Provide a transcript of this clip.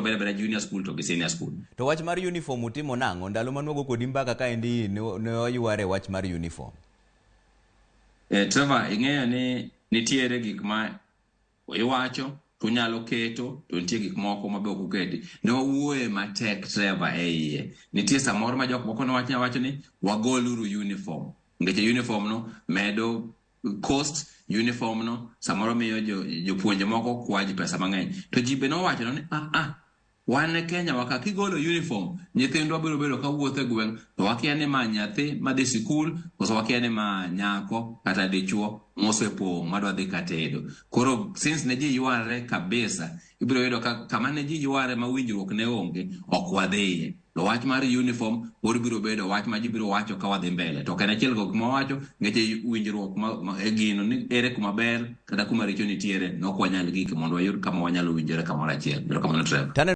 Bedo abeda junior school to gi senior school. To wach mar uniform utimo nang'o? Ndalo manwago kodi mbaka kaendi ne oyware wach mar uniform. Trevor, ing'eyo ni nitiere gik ma iwacho to unyalo keto to nitie gik moko ma be ok uketi. Ne wawuoye matek, Trevor, e iye. Nitie samoro ma jok moko ne wacho ni wagoluru uniform. Nikech uniform no medo cost, uniform no samoro miyo jopuonje moko kwaji pesa mang'eny. To ji be nowacho ni ah ah wan e Kenya wa ka kigolo uniform, nyithindwa biro bedo ka wuotho e gweng' to wakia ni ma nyathi madhi sikul koso wakia ni ma nyako kata dichuo mosepong' madwa dhi katedo. Koro since ne ji yware kabisa, ibiro yudo ka kama ne ji yware ma winjruok ne onge, ok wadhiye. To wach mar uniform pod biro bedo wach ma ji biro wacho ka wadhi mbele. To ok en achiel kuom gik ma wawacho, nikech winjruok ma e gino ni ere kuma ber kata kuma richo nitiere, ne ok wanyal gik mondo wayud kama wanyalo winjore kamoro achiel. Erokamano, Trevor.